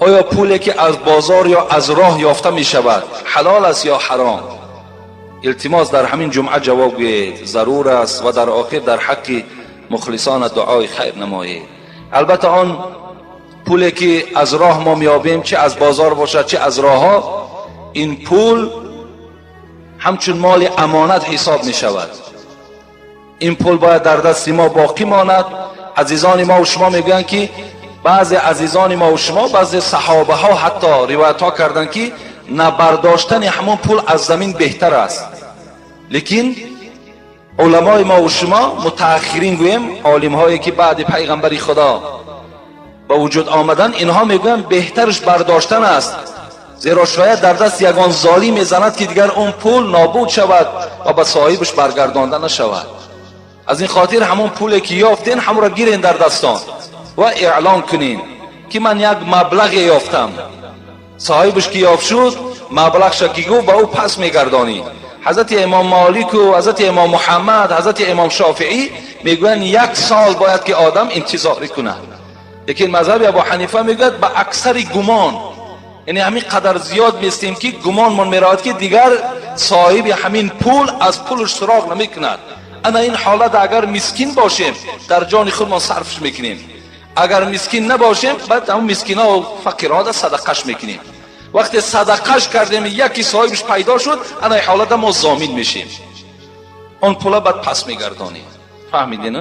Оё пуле ки аз бозор ё аз роҳ ёфта мешавад, ҳалол аст ё ҳаром? Илтимос, дар ҳамин ҷумъа ҷавоб гӯед, зарур аст, ва дар охир дар ҳаққи мухлисона дуои хайр намоед. Албатта, он пуле ки аз роҳ мо меёбем, чи аз бозор бошад, чи аз роҳҳо, ин пул ҳамчун моли амонат ҳисоб мешавад. Ин пул бояд дар дасти мо боқӣ монад. Азизони мо шумо мегӯянд, ки баъзе азизони мо шумо, баъзе саҳобаҳо ҳатто ривоятҳо карданд, ки набардоштани ҳамон пул аз замин беҳтар аст. Лекин уламои мо шумо, мутааххирин гӯем, олимҳое ки баъди пайғамбари Худо ба вуҷуд омадан, инҳо мегӯянд, беҳтараш бардоштан аст, зеро шояд дар даст ягон золим мезанад, ки дигар он пул нобуд шавад ва ба соҳибаш баргардонда нашавад. Аз ин хотир ҳамон пуле ки ёфтен, ҳамонро гирен дар дастон ва эълон кунен, ки ман як маблағе ёфтам. Соҳибаш ки ёфт шуд, маблағша ки гуфт, ба ӯ пас мегардонӣ. Ҳазрати имом Молику ҳазрати имом Муҳаммад, ҳазрати имом Шофиӣ мегӯянд, як сол бояд ки одам интизорӣ кунад. Лекин мазҳаби Абу Ҳанифа мегӯяд, ба аксари гумон, яъне ҳамин қадар зиёд местем, ки гумонмон меравад, ки дигар соҳиби ҳамин пул аз пулаш суроғ намекунад. Ана ин ҳолат, агар мискин бошем, дар ҷони худмон сарфш мекунем. Агар мискин набошем, баъд ҳамон мискинаву фақирҳода садақаш мекунем. Вақте садақаш кардем, яки соҳибаш пайдо шуд, ана ҳолата мо зомин мешем, он пула баъд пас мегардонем. Фаҳмидина?